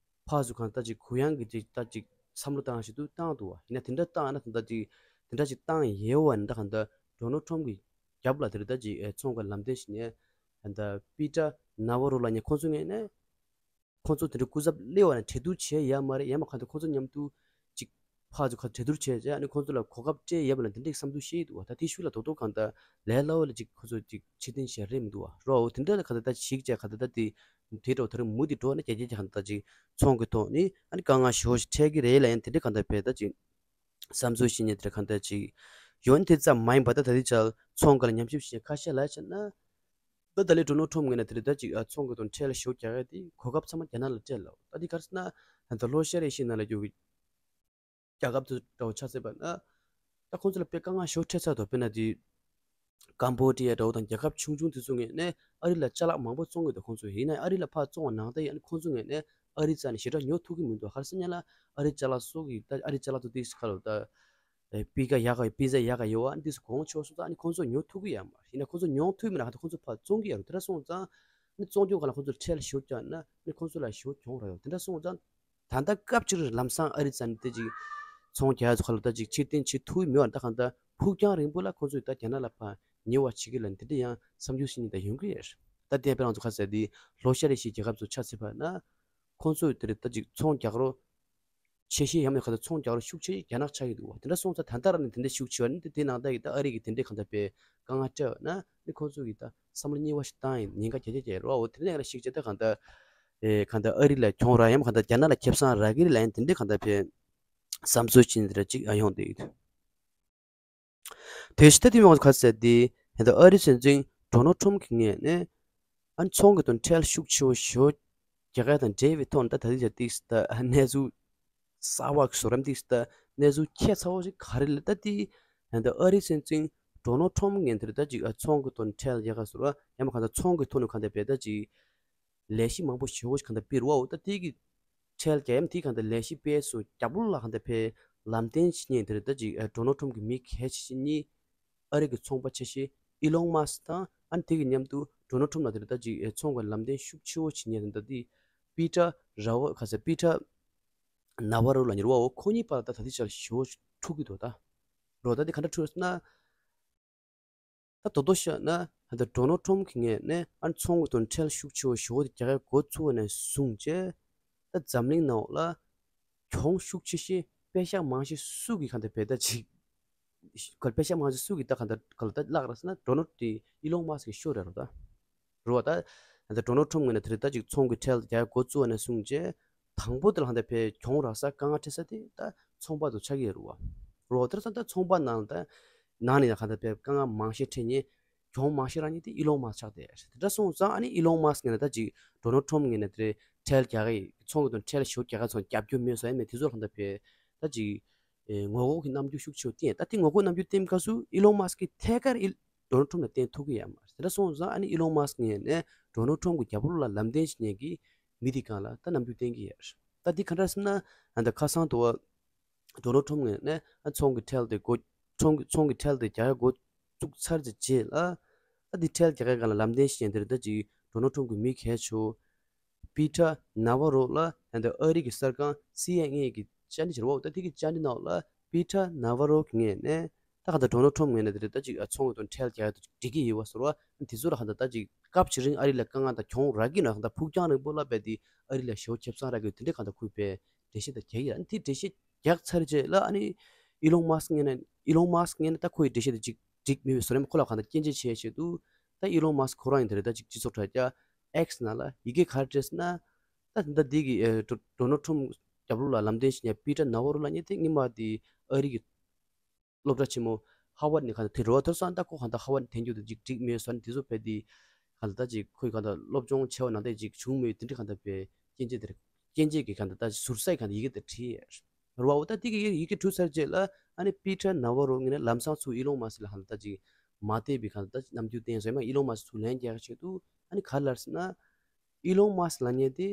ཕར་ཚུར་གང་ལྟར་ཅིག་གུ་ཡངས་ཀྱི་ཅིག་ད་ཅིག་ བསམ་བློ་བཏང་ཞིག་ཏུ་བཏང་འདུག་བ། ཡིན་ན་དེ་འདྲ་བཏང་ན་ད་ལྟ་ཅིག་དེ་འདྲ་ཅིག་བཏང་ཡོད་པ་ཡིན་ན་ད་གང་ལྟར་ཌོ་ནལ་ཊམ་གྱི་རྒྱབ་ལ་དེ་རེད་ད་ཅིག་ཨེ་ཚོང་ཁང་ལམ་སྟོན་ཞིག་ནས་ད་ལྟ་པི་ཊར་ནཱ་ཝ་རོ་ལབ་མཁན་ཁོང་ཚོ་ངོས་ནས་ཁོང་ཚོ་དེ་འདྲ་སྐུ་ཚབ་སླེབས་པ་ནས་གྲོས་བསྡུར་བྱས་ཡོད་མ་རེད། ཡང་མ་གང་ལྟར་ཁོང་ཚོ་མཉམ་དུ་ཅིག་ཕར་ཚུར་གྲོས་བསྡུར་བྱས་རྗེས་ཨ་ནི་ཁོང་ཚོ་ལ་གོ་སྐབས་སྤྲད་ཡོད་པ་ལ་འདི་འདྲའི་བསམ་ཚུལ་བཤད་ཀྱི་འདུག་བ། ད་དེའི་ཤུགས་ལ་རྡོག་རྡོག་གང་ལྟར་ལས་སླ་བོ་ལ་ཅིག་ཁོ་ཚོ་ཅིག་ཕྱིར་འཐེན་བྱས་རེད་མི་འདུག་བ། རོ་འོ་དེ་འདྲ་ལ་གང་ལྟར་ད་ཞིག་བྱས་གང་ལྟར་ད་དེ་དེ་འདྲ་བོ་ད་རུང་མུ་མཐུད་འགྲོ་ན་རྒྱ་སྐྱེད་ཀྱི་གང་ལྟར་ད་ཅིག་ཚོང་གི་ཐོག་ནས་ཨ་ནི་དཀའ་ངལ་ཞེ་པོ་ཞིག་འཕྲད་ཀྱི་རེད་ལབ་ཡང་དེ་འདྲ་གང་ལྟར་བས་ད་ཅིག་བསམ་ཚུལ་བཤད་མཁན་དེ་འདྲ་གང་ལྟར་ཅིག་ཡོད་ནི་དེ་ཙམ་མ་ཡིན་པ་ད་ད་ལྟའི་ཆར་ཚོང་སྒང་ལ་ཉམས་ཞིབ་བྱེད་མཁན་ཁ་ཤས་ལ་བྱས་ན། ད་ད་ལོའི་ཌོ་ནལ་ཊམ་ངོས་ནས་དེ་རེད་ད་ཅིག་ཨ་ཚོང་གི་དོན་ཁྲལ་ཞེ་པོ་རྒྱག་ཡ་དེ་གོ་སྐབས་ཚང་མ་རྒྱ་ནག་ལ་སྤྲད་ལབ། ད་དེ་ག་རེ་ཟེར་ན་ད་ལྷོ་ཤར་ཨེ་ཤི་ཡའི་ནང་ལ་ཡོད་པའི་རྒྱལ་ཁབ་ཚོ་འདྲ་བོ་ཆ་བཞག་པ་ན་ད་ཁོང་ཚོ་ལ་དཔེ་དཀའ་ངལ་ཞེ་པོ་འཕྲད་ཚར་འདུག། དཔེར་ན་དེ་ཀམ་བོ་ཌི་ཡ་འདྲ་བོ་དང་རྒྱལ་ཁབ་ཆུང་ཆུང་དེ་ཚོ་ངོས་ནས་ཨ་རི་ལ་ཅ་ལག་མང་པོ་བཙོང་གི་འདུག་ཁོང་ཚོ། ཡིན་ན་ཨ་རི་ལ་ཕར་བཙོང་བ་ནང་ལྟར་ཡང་ཁོང་ཚོ་ངོས་ནས་ཨ་རི་རྩ་ནས་ཞེ་དྲག་ཉོ་ཐུབ་ཀྱི་མི་འདུག། ག་རེ་ཟེར་ན་ལ་ཨ་རི་ཅ་ལག་སོགས་ཀྱི་ད་ཨ་རི་ཅ་ལག་ཚོ་དེ་ཁ་ལོ་ད། པི་ཀ་ཡག་ག་པི་ཛ་ཡག་ག་ཡོད་བ་འདི་ཚོ་གོང་ཆོག་སོང་ཙང་ཨ་ནི་ཁོང་ཚོ་ཉོ་ཐུབ་ཀྱི་ཡོད་མ་རེད། ཡིན་ན་ཁོང་ཚོ་ཉོ་ཐུབ་མིན་ན་ཁོང་ཚོ་ཕར་བཙོང་གི་ཡོད་རེད། དེ་འདྲ་སོང་ཙང་ཨ་ནི་བཙོང་རྒྱུ་ག་ལ་ཁོང་ཚོ་ཁྲལ་ཞེ་པོ་བརྒྱབ་ན་ཨ་ནི་ཁོང་ཚོ་ལ་ཞེ་པོ་གྱོང་རག་ཡོད། དེ་འདྲ་སོང་ཙང་ད་ལྟ་སྐབས་ཅིག་ལམ་སང་ཨ་རི་རྩ་ནས་དེ་ཅིག་ཚོང་རྒྱག་ཡ་ཚོ་ག་ལ་ད་ཅིག་ཕྱིར་འཐེན་བྱེད་ཐུབ་ཀྱི་མེད་པ་ད་གང་ལྟར་ཕུགས་རྒྱང་རིང་པོ་ལ་ཁོང་ཚོས་ད་རྒྱ་ནག་ལ་ཕར་ཉེ་བ་བྱེད་ཀྱི་ལ་འདི་འདྲ་ཡང་བསམ་ཚུལ་ཞིག་ནི་ད་ཡོང་གི་ཡོད་རེད། ད་དེ་དཔེ་རང་ཚོ་ཁ་གསལ་དེ་ལྷོ་ཤར་ཨེ་ཤི་ཡའི་རྒྱལ་ཁབ་ཚོ་ཆ་བཞག་པ་ན་ཁོང་ཚོས་དེ་རེད་ད་ཅིག་ཚོང་རྒྱག་རོགས། ཆེ་ཤོས་ཡང་མིན་ག་ཚོད་ཚོང་རྒྱག་རོགས་ཤུགས་ཆེ་ཤོས་རྒྱ་ནག་ཆགས་ཀྱི་འདུག་བ། དེ་འདྲ་སོང་ཙང་ད་ལྟ་རང་ནས་དེ་འདྲ་ཤུགས་ཆེ་བ་ནི་དེ་དེ་ནང་ལྟར་གྱི་ད་ཨ་རི་གིས་དེ་འདྲའི་གང་ལྟར་དཔེ་དཀའ་ངལ་སྤྲད་པ་ན་ནི་ཁོང་ཚོ་གིས་ད་བསམ་བློ་གཉིས་པ་ཞིག་བཏང་ཡིན་ཉེན་ཁ་རྒྱ་ཆེ་རྒྱ་རོགས་འོ་དེ་འདྲ་ཡང་ལ་ཤུགས་ཆེ་ད་གང་ལྟར་ཨེ་གང་ལྟར་ཨ་རི་ལ་གྱོང་རག་ཡང་གང་ལྟར་རྒྱ་ནག་ལ་ཁེ་བཟང་རག་གི་རེད་ལབ་ཡང་དེ་འདྲའི་གང་ལྟར་དཔེ་བསམ་ཚུལ་ཅིག་འདི་འདྲ་ཅིག་ཡོང་བསྡད་ཡོད། དེ་ཕྱི་ད་དེ་མ་ག་ཚད་དེ་ད་ཨ་རི་སྲིད་འཛིན་ཌོ་ནལ་ཊམ་གྱི་ངོས་ནས་ཨ་ནི་ཚོང་གི་དོན་ཁྲལ་ཤུགས་ཆེ་བོ་ཞེ་པོ་རྒྱག་ཡ་དང་འབྲེལ་བའི་ཐོག་ནས་ད་ད་ལྟ་ཅིག་ཏིག་ད་གནས་ཚུལ་གསར་བ་གི་བཟོ་རིམ་ཏིག་ད་གནས་ཚུལ་ཁྱད་མཚར་བོ་ཞིག་ག་རེ་ལ་ད་དེ་ད་ཨ་རི་སྲིད་འཛིན་ཌོ་ནལ་ཊམ་ངོས་ནས་ད་ཅིག་ཚོང་གི་དོན་ཁྲལ་རྒྱག་ག་བཟོ་ར་ཡང་མ་གང་ད་ཚོང་གི་ཐོག་ནས་གང་ད་བས་ད་ཅིག་ལས་གཞི་མང་པོ་ཞེ་པོ་ཞིག་གང་ལྟར་སྤེལ་རུ་བའོ། ད་དེ་གི་ཁྲལ་རྒྱག་ཡམ་དེ་གང་ལྟར་ལས་གཞི་སྤེལ་སོ་རྒྱབ་ལོགས་ལ་གང་ལྟར་ཕེ་ལམ་སྟོན་བྱེད་མཁན་དེ་རེད། ད་ཅིག་ཨ་ཌོ་ནལ་ཊམ་གི་མི་གལ་ཆེ་ཤོས་གཉིས་ཨ་རི་གི་ཚོང་པ་ཆེ་ཤོས་ཨི་ལོན་མཱ་སི་དང་ཨ་ནི་དེ་གི་མཉམ་དུ་ཌོ་ནལ་ཊམ་ལ་དེ་རེད། ད་ཅིག་ཨ་ཚོང་གི་ལམ་སྟོན་ཤུགས་ཆེ་བོ་བྱེད་མཁན་དེ་ད་དེ་པི་ཊར་ར་བ་ག་ས་པི་ཊར་ནཱ་ཝ་རོ་ལ་ཉེ་རུ་བའོ། ཁོ་གཉིས་བར་ད་ད་དེ་ཆར་ཞེ་པོ་འཁྲུག་གི་འདུག་ད་རོ་ད་དེ་ག་འདྲ་འཁྲུག་ཟེར་ན། ད་དོ་དོ་བཤད་ན་ད་ལྟ་ཌོ་ནལ་ཊམ་གྱི་ངོས་ནས་ཨ་ནི་ཚོང་གི་དོན་ཁྲལ་ཤུགས་ཆེ་བོ་ཞེ་པོ་རྒྱག་ཡ་འགོ་ཚུགས་པ་ནས་བཟུང་བྱས་ད་འཛམ་གླིང་ནང་ལ་གྱོང་ཤུགས་ཆེ་ཤོས་པེ་ཤག་མང་ཤོས་སུ་གི་གང་ལྟར་བས་ད་ཅིག་ག་པེ་ཤག་མང་ཤོས་སུ་གི་ད་གང་ལྟར་ག་ལ་ད་བརླག་ར་ཟེར་ན་ཌོ་ནལ་དེ་ཨི་ལོན་མཱ་སི་གི་ཤོར་རེད་རོ། ད་རོ་ད་ད་ལྟ་ཌོ་ནལ་ཊམ་ངོས་ནས་དེ་རེད། ད་ཅིག་ཚོང་གི་ཁྲལ་རྒྱག་ཡ་འགོ་བཙུགས་པ་ནས་བཟུང་བྱས་དང་པོ་དེ་ལ་གང་ལྟར་བས་གྱོང་རག་ས་དཀའ་ངལ་འཕྲད་ས་དེ་ད་ཚོང་པ་དུ་ཆགས་ཀྱི་རེད་བ། རོ་དེར་ཙང་ད་ཚོང་པ་ནང་ལ་ད་ནང་ནས་ཡང་གང་ལྟར་བས་དཀའ་ངལ་མང་ཤས་འཕྲད་ཉེ། གྱོང་མང་ཤོས་རག་མཁན་དེ་ཨི་ལོན་མཱ་སི་ཆགས་བསྡད་རེད། དེ་འདྲ་སོང་ཙང་ཨ་ནི་ཨི་ལོན་མཱ་སི་ངོས་ནས་ད་ཅིག་ཌོ་ནལ་ཊམ་ངོས་ནས་དེ་ཁྲལ་རྒྱག་གི་ཚོང་གི་དོན་ཁྲལ་ཞེ་པོ་རྒྱག་ག་ཚོང་རྒྱབ་སྐྱོར་མེད་སོང་ཡ་མེད་དེ་ཚོ་ལ་གང་ལྟར་བས་ད་ཅིག་ཨེ་ངོ་རྒོལ་གྱི་རྣམ་འགྱུར་ཤུགས་ཆེ་བོ་བསྟན། ད་དེ་ངོ་རྒོལ་རྣམ་འགྱུར་བསྟན་སྐབས་སུ་ཨི་ལོན་མཱ་སི་ཀྱིས་ཐད་ཀར་ཨི་ཌོ་ནལ་ཊམ་ལ་བསྟན་ཐུབ་ཀྱི་ཡོད་མ་རེད། དེ་འདྲ་སོང་ཙང་ཨ་ནི་ཨི་ལོན་མཱ་སི་ངོས་ནས་ཌོ་ནལ་ཊམ་གྱི་རྒྱབ་ལོགས་ལ་ལམ་སྟོན་བྱེད་མཁན་གྱི་མི་དེ་སྒང་ལ་ད་རྣམ་འགྱུར་བསྟན་གྱི་ཡོད་རེད། ད་དེ་ག་འདྲ་ཟེར་ན་ཨ་ད་ཁ་སང་དུ་བ། ཌོ་ནལ་ཊམ་ངོས་ནས་ཨ་ཚོང་གི་ཁྲལ་དེ་འགོ་ཚོང་གི་ཚོང་གི་ཁྲལ་དེ་རྒྱག་ཡ་འགོ་བཙུགས་ཚར་གྱི་རྗེས་ལ་ཨ་དེ་ཁྲལ་རྒྱག་ཡ་སྒང་ལ་ལམ་སྟོན་བྱེད་མཁན་དེ་རེད། ད་ཅིག་ཌོ་ནལ་ཊམ་གི་མི་གལ་ཆེ་བོ་པི་ཊར་ནཱ་ཝ་རོ་ལ་ཨ་ད་ཨ་རི་གི་གསར་ཁང་སི་ཨེན་ཨེ་གི་བཅར་འདྲི་བྱེད་རོགས། ད་དེ་གི་བཅར་འདྲི་ནང་ལ་པི་ཊར་ནཱ་ཝ་རོ་གི་ངོས་ནས་ད་ག་ད་ཌོ་ནལ་ཊམ་ངོས་ནས་དེ་རེད། ད་ཅིག་ཨ་ཚོང་གི་དོན་ཁྲལ་རྒྱག་ཡ་དེ་འགྲིག་གི་ཡོད་བ་ཟེར་བ་དེ་ཚོ་ལ་ག་ད་ད་ཅིག་སྐབས་ཅིག་རིང་ཨ་རི་ལ་དཀའ་ངལ་དང་གྱོང་རག་གི་ན་ག་ད་ཕུགས་རྒྱང་རིང་པོ་ལ་བས་དེ་ཨ་རི་ལ་ཞེ་པོ་ཁེ་བཟང་རག་གི་ཡོད། དེ་འདྲའི་ག་ད་ཁུལ་བས་འགྲེལ་བཤད་ད་རྒྱག་གི་ཡ། ཨ་ནི་དེ་འགྲེལ་བཤད་རྒྱག་ཚར་རྗེས་ལ་ཨ་ནི་ཨི་ལོན་མཱ་སི་ངོས་ནས་ཨི་ལོན་མཱ་སི་ངོས་ནས་ད་ཁོ་ཡི་འགྲེལ་བཤད་དེ་ཅིག་འགྲིག་མེད་པའི་བཟོ་རིམ་ཁོ་ལ་གང་ལྟར་སྐྱོན་བརྗོད་བྱས་ཆེད་དུ་ད་ཨི་ལོན་མཱ་སི་ཁོ་རང་ཡིན་དེ་རེད། ད་ཅིག་སྤྱི་ཚོགས་དྲ་རྒྱ་ཨེག་སི་ནང་ལ་ཡི་གེ་ག་རེ་བྲིས་ན་ད་ད་འདི་གི་ཨེ་ཌོ་ཌོ་ནལ་ཊམ་རྒྱབ་ལོགས་ལ་ལམ་སྟོན་བྱེད་མཁན་པི་ཊར་ནཱ་ཝ་རོ་ལབ་མཁན་དེ་སྔོན་མ་དེ་ཨ་རི་གི་སློབ་གྲྭ་ཆེན་མོ་ཧ་ཝར་ནས་གང་ལྟར་དེ་རོ་དེར་སོང་ད་ཁོ་གང་ལྟར་ཧ་ཝར་ནས་ཐོན་རྒྱུ་དེ་ཅིག་འགྲིག་མེད་སོང་དེ་ཚོ་བས་དེ་གང་ལྟར་ད་ཅིག་ཁོའི་གང་ལྟར་སློབ་སྦྱོང་བྱས་པ་ནང་ལྟར་ཅིག་བྱུང་མེད་དེ་འདྲ་གང་ལྟར་བས་སྐྱོན་བརྗོད་དེར་སྐྱོན་བརྗོད་ཀྱི་གང་ལྟར་ད་ཟུར་ཟའི་གང་ལྟར་ཡི་གེ་དེ་བྲིས་ཡོད། རེད་བ། འོ་ད་དེ་གི་ཡི་གེ་བྲིས་ཚར་རྗེས་ལ་ཨ་ནི་པི་ཊར་ནཱ་ཝ་རོ་ངོས་ནས་ལམ་སང་ཚུར་ཨི་ལོན་མཱ་སི་ལ་གང་ལྟར་ཅིག་མ་བལྟས་པའི་གང་ལྟར་རྣམ་འགྱུར་བསྟན་སོང་། ཡང་མ་ཨི་ལོན་མཱ་སི་ཚུར་ལན་རྒྱག་ཆེད་དུ་ཨ་ནི་ག་རེ་ལབ་ཟེར་ན། ཨི་ལོན་མཱ་སི་ལབ་མཁན་དེ་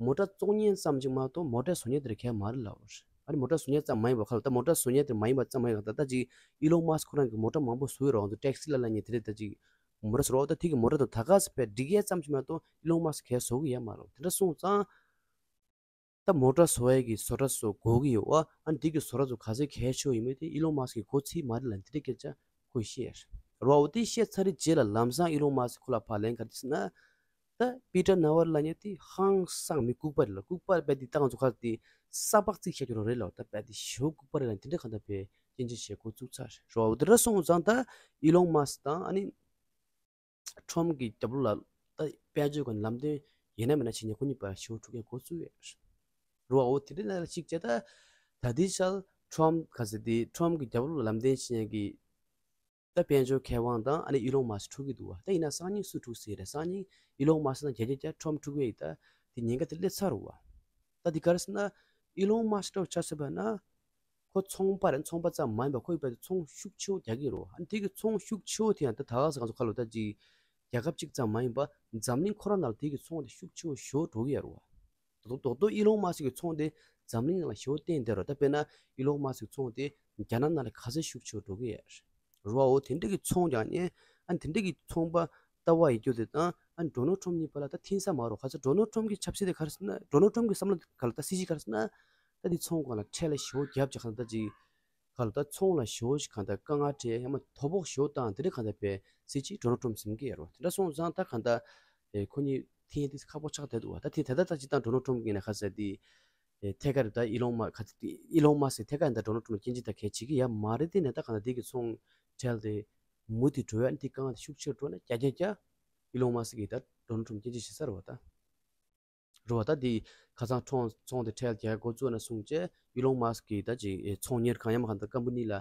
མོ་ཊ་བཙོང་མཁན་ཙམ་ཅིག་མ་གཏོགས་མོ་ཊ་བཟོ་མཁན་དེ་གལ་མ་རེད་ལབ་པ་རེད། ཨ་ནི་མོ་ཊ་བཟོ་མཁན་ཙམ་མ་ཡིན་པ་ཁ་ལ་ད་མོ་ཊ་བཟོ་མཁན་དེ་མ་ཡིན་པ་ཙམ་མ་ཡིན་པ་ད་ལྟ་ཅིག་ཨི་ལོན་མཱ་སི་ཁོ་རང་གིས་མོ་ཊ་མང་པོ་བཟོ་ཡོད་རེད། ང་ཚོ་ཊེག་སི་ལ་ལབ་མཁན་དེ་རེད། ད་ཅིག་མོ་ཊ་བཟོ་རོགས་ད་དེ་གི་མོ་ཊ་དང་ད་ག་ས་བས་འགྲིག་ཡས་ཙམ་ཅིག་མ་གཏོགས་ཨི་ལོན་མཱ་སི་གལ་བཟོ་གི་ཡོད་མ་རེད། དེ་འདྲ་སོང་ཙང་། ད་མོ་ཊ་བཟོ་ཡས་ཀྱི་བཟོ་གྲྭ་ཚོ་དགོས་ཀྱི་ཡོད་པ། ཨ་ནི་དེ་གི་བཟོ་གྲྭ་ཚོ་ག་ཚོད་གལ་ཆེ་བ་ཡིན་མིན་དེ་ཨི་ལོན་མཱ་སི་ཀི་གིས་མགོ་ཚོས་མ་རེད་ལབ་དེ་འདྲའི་སྐད་ཆ་ཁོས་བཤད་རེད་བ། འོ་དེ་བཤད་ཚར་རྗེས་ལ་ལམ་སང་ཨི་ལོན་མཱ་སི་ཀི་ཁོ་ལ་ཕར་ལན་ག་རེ་ཟེར་ན། ད་པི་ཏར་ནཱ་ཝར་ལབ་མཁན་དེ་ཧང་སང་མི་ལྐུགས་པ་རེད་ལ། ལྐུགས་པ་རེད་པས། དེ་ད་ང་ཚོ་ག་དེ་ས་ཕག་རྩིས་བྱས་ཀྱི་རོ་རེད་ལ། ད་པས་དེ་ཞེ་པོ་ལྐུགས་པ་རེད་ལ། དེ་འདྲ་གང་ལྟར་པས་སྐྱོན་བརྗོད་བྱེད་འགོ་བཙུགས་ཚར་རེད་བ། འོ་དེ་འདྲ་སོང་ཙང་ད་ཨི་ལོན་མཱ་སི་ཀི་དང་ཨ་ནི་ཁྲོམ་གྱི་རྒྱབ་ལོགས་ལ་ད་དཔལ་འབྱོར་གྱི་ལམ་སྟོན་ཡིན་ན་མིན་ན་བྱེད་མཁན་ཁོ་གཉིས་བར་ཞེ་པོ་འཁྲུག་རྐྱེན་འགོ་བཙུགས་ཡོད་རེད་བ། འོ་དེ་འདྲ་ན་ལ་གཅིག་བྱས། ད་ད་ལྟའི་ཆར་ཁྲོམ་ག་ཟེར་དེ་ཁྲོམ་གྱི་རྒྱབ་ལོགས་ལ་ལམ་སྟོན་བྱེད་མཁན་གྱི་ད་དཔལ་འབྱོར་མཁས་དབང་དང་ཨ་ནི་ཨི་ལོན་མཱ་སི་ཀི་འཁྲུག་གི་འདུག་བ། ད་ཡིན་ན་སང་ཉིན་སུ་འཁྲུག་སྲིད་རེད། སང་ཉིན་ཨི་ལོན་མཱ་སི་ཀི་དང་རྒྱ་རྒྱ་རྒྱ་ཁྲོམ་འཁྲུག་གི་ཡིན། ད་དེ་ཉེན་ཁ་དེ་སླེབས་ཚར་རེད་བ། ད་དེ་ག་རེ་ཟེར་ན་ཨི་ལོན་མཱ་སི་ཀི་འདྲ་བོ་ཆ་བཞག་པ་ན། ཁོ་ཚོང་པ་རེད། ཚོང་པ་ཙམ་མ་ཡིན་པ་ཁོ་ཡིས་དཔེ་ཚོང་ཤུགས་ཆེ་བོ་རྒྱག་གི་རེད་བ། ཨ་ནི་དེ་གི་ཚོང་ཤུགས་ཆེ་བོ་དེ་ཡང་ད་ད་ག་ཟེར་ག་ཚོད་ཁ་ལོ་ད་ཅིག་རྒྱལ་ཁབ་གཅིག་ཙམ་མ་ཡིན་པ་འཛམ་གླིང་ཁོ་རང་ནང་ལ་དེ་གི་ཚོང་དེ་ཤུགས་ཆེ་བོ་ཞེ་པོ་འགྲོ་གི་ཡོད་རེད་བ། རྡོག་རྡོག་རྡོག་ཨི་ལོན་མཱ་སི་ཀི་གི་ཚོང་དེ་འཛམ་གླིང་ནང་ལ་ཞེ་པོ་བརྟན་བསྡད་རེད་བ། ད་དཔེར་ན་ཨི་ལོན་མཱ་སི་ཀི་གི་ཚོང་དེ་རྒྱ་ནག་ནང་ལ་ག་ཚོད་ཤུགས་ཆེ་བོ་འགྲོ་གི་ཡོད་རེད་བ། འོ་དེ་འདྲ་གི་ཚོང་རྒྱག་མཁན། ཨ་ནི་དེ་འདྲ་གི་ཚོང་པ་ལྟ་བ་ཡིན་རྒྱུ་དེ་དང་ཨ་ནི་ཌོ་ནལ་ཊམ་གཉིས་བར་ལ་ད་འཐེན་ས་མ་རེད་བ། ག་ཚོད་ཌོ་ནལ་ཊམ་གི་ཆབ་སྲིད་དེ་ག་རེ་ཟེར་ན། ཌོ་ནལ་ཊམ་གི་བསམ་བློ་ག་ལ་ད་སྲིད་ཇུས་ག་རེ་ཟེར་ན། ད་དེ་ཚོང་སྒང་ལ་ཁྲལ་ལ་ཞེ་པོ་བརྒྱབ་བྱས་གང་ལྟར་ཅིག་ག་ལ་ད་ཚོང་ལ་ཞེ་པོ་ཞིག་གང་ལྟར་དཀའ་ངལ་འཕྲད་ཡང་མ་དོ་ཕོག་ཞེ་པོ་བཏང་། དེ་འདྲ་གང་ལྟར་པས་སྲིད་ཇུས་ཌོ་ནལ་ཊམ་འཛིན་གྱི་ཡོད་རེད་བ། དེ་འདྲ་སོང་ཙང་ད་གང་ལྟར་ཨེ་ཁོ་གཉིས་འཐེན་ཡས་དེ་ཁག་པོ་ཆགས་བསྡད་འདུག་བ། ད་དེ་ད་ལྟ་ད་སྤྱིར་བཏང་ཌོ་ནལ་ཊམ་གྱིས་ནས་ག་ཟེར་དེ་ཨེ་ཐད་ཀར་ད་ཨི་ལོན་མ་ག་ཚོད་དེ་ཨི་ལོན་མཱ་སི་ཀི་ཐད་ཀར་ད་ཌོ་ནལ་ཊམ་ལ་སྐྱོན་བརྗོད་ད་གལ་བྱེད་ཀྱི་ཡ་མ་རེད། དེ་ནས་ད་གང་ལྟར་དེ་གི་ཚོང་ཁྲལ་དེ་མུ་མཐུད་འགྲོ་ཡ། ཨ་ནི་དེ་དཀའ་ངལ་དེ་ཤུགས་ཆེར་འགྲོ་ན་རྒྱ་རྒྱ་རྒྱ་ཨི་ལོན་མཱ་སི་ཀི་གིས་ད་ཌོ་ནལ་ཊམ་སྐྱོན་བརྗོད་བྱེད་ས་རེད་བ། ད་རེད་བ། ད་དེ་ཁ་སང་ཁྲོམ་ཚོང་དེ་ཁྲལ་རྒྱག་འགོ་བཙུགས་ནས་བཟུང་བྱས་ཨི་ལོན་མཱ་སི་ཀི་གིས་ད་ཅིག་ཨེ་ཚོང་གཉེར་ཁང་ཡང་མ་གང་ལྟར་ཀམ་པ་ནི་ལ་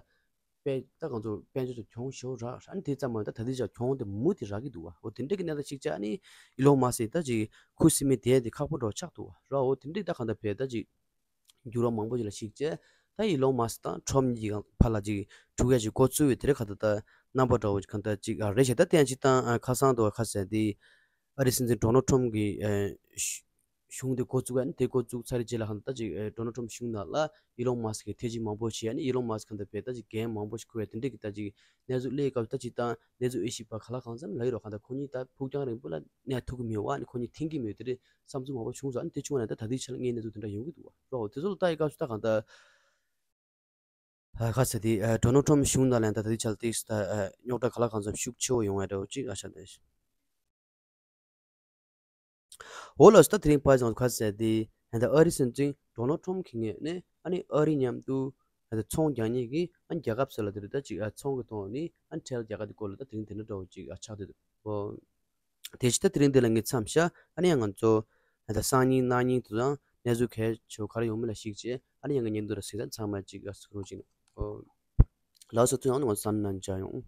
དཔེ་ད་གང་ཚོ་དཔལ་འབྱོར་དུ་གྱོང་ཞེ་པོ་རག་ཨ་ནི་དེ་ཙམ་མ་ཡིན་ད་ད་ལྟའི་ཆར་གྱོང་དེ་མུ་མཐུད་རག་གི་འདུག་བ། འོ་དེ་འདྲ་གི་གནས་སྟངས་ཤིག་བྱས། ཨ་ནི་ཨི་ལོན་མཱ་སི་ཀི་ད་ཅིག་ཁུ་སིམ་མེ་བསྡད་དེ་ཁག་པོ་འདྲ་བོ་ཆགས་འདུག་བ། རེད་བ། འོ་དེ་འདྲ་ད་གང་ལྟར་བས་ད་ཅིག་འགྱུར་བ་མང་པོ་ཞིག་ལ་ཞིག་བྱས། ད་ཨི་ལོན་མཱ་སི་ཀི་དང་ཊམ་གཉིས་ཀྱི་བར་ལ་ཅིག་འཁྲུག་ཡ་ཅིག་འགོ་བཙུགས་པའི་དེ་རེད། གང་ལྟར་ད་རྣམ་པ་འདྲ་བོ་གང་ལྟར་ཅིག་རེད་བྱས། ད་དེ་ཡང་སྤྱིར་བཏང་ཁ་སང་དུ་ཁ་སང་དེ་ཨ་རིའི་སྲིད་འཛིན་ཌོ་ནལ་ཊམ་གྱི་གཞུང་དེ་འགོ་བཙུགས་ཡ་ནི་དེ་འགོ་བཙུགས་ཚར་རྗེས་ལ་གང་ལྟར་ཅིག་ཌོ་ནལ་ཊམ་གཞུང་ནང་ལ་ཨི་ལོན་མཱ་སི་ཀི་གིས་ཐེ་བྱུས་མང་པོ་བྱས། ཨ་ནི་ཨི་ལོན་མཱ་སི་ཀི་གང་ལྟར་བས་ད་ཅིག་འགན་མང་པོ་ཞིག་འཁུར་བའི་དེ་འདྲ་གི་ད་ཅིག་གནས་ཚུལ་སླེབས་སྐབས་ད་སྤྱིར་བཏང་གནས་ཚུལ་དབྱེ་ཞིབ་པ་ག་ལ་གང་འཚམ་ལབ་ཀྱི་རེད། གང་ལྟར་ཁོ་གཉིས་ད་ཕུགས་རྒྱང་རིང་པོ་ལ་གནས་ཐུབ་ཀྱི་མེད་པ། ཨ་ནི་ཁོ་གཉིས་འཐེན་གྱི་མེད་པ་དེ་འདྲའི་བསམ་ཚུལ་མང་པོ་བྱུང་སོང་། ཨ་ནི་དེ་བྱུང་བ་ནས་ད་ད་ལྟའི་ཆར་ལ་དངོས་གནས་ཚུལ་དེ་འདྲ་ཡོང་གི་འདུག་བ། རོ་དེ་ཚོ་ལ་ལྟ་ཡི་སྐབས་སུ་ད་གང་ལྟར་ཨ་ག་ཟེར་དེ་ཨ་ཌོ་ནལ་ཊམ་གཞུང་ནང་ལ་ད་ད་ལྟའི་ཆར་ལ་དེ་ད་ཨ་རྙོག་དྲ་ག་ལ་གང་འཚམ་ཤུགས་ཆེ་བོ་ཡོང་བ་འདྲ་བོ་ཅིག་ཨ་ཆགས་འདུག་འོ་ལགས་སོ། ད་དེ་རིང་པ་ཙང་ག་ཟེར་དེ་ད་ཨ་རིའི་སྲིད་འཛིན་ཌོ་ནལ་ཊམ་གྱི་ངོས་ནས་ཨ་ནི་ཨ་རི་མཉམ་དུ་ད་ཚོང་རྒྱག་མཁན་གྱི་ཨ་ནི་རྒྱལ་ཁབ་ཚོ་ལ་དེ་རེད། ད་ཅིག་ཨ་ཚོང་གི་ཐོག་ནས་ཨ་ནི་ཁྲལ་རྒྱག་ག་དེ་སྐོར་ལ་ད་དེ་རིང་དེ་འདྲ་འདྲ་བོ་ཅིག་ཨ་ཆགས་བསྡད་འདུག་འོ། དེ་བཞིན་ད་དེ་རིང་འདི་ལ་ངས་མཚམས་བཞག་ཨ་ནི་ཡང་ང་ཚོ་ད་སང་ཉིན་གནངས་ཉིན་དུ་དང་གནས་ཚུལ་གལ་ཆེ་བ་ག་རེ་ཡོང་མིན་ལ་གཞིགས་བྱས་ཨ་ནི་ཡང་ངའི་བརྙན་ཐུང་ར་གཟིགས་མཁན་ཚང་མ་ཅིག་ཨ་གཟིགས་རོགས་བྱེད། ཨོ། ལགས་སོ། ཐུགས་ཡོང་ནས་ང་ཚོ་གཟའ་ཉི་མ་མཇལ་ཡོང་།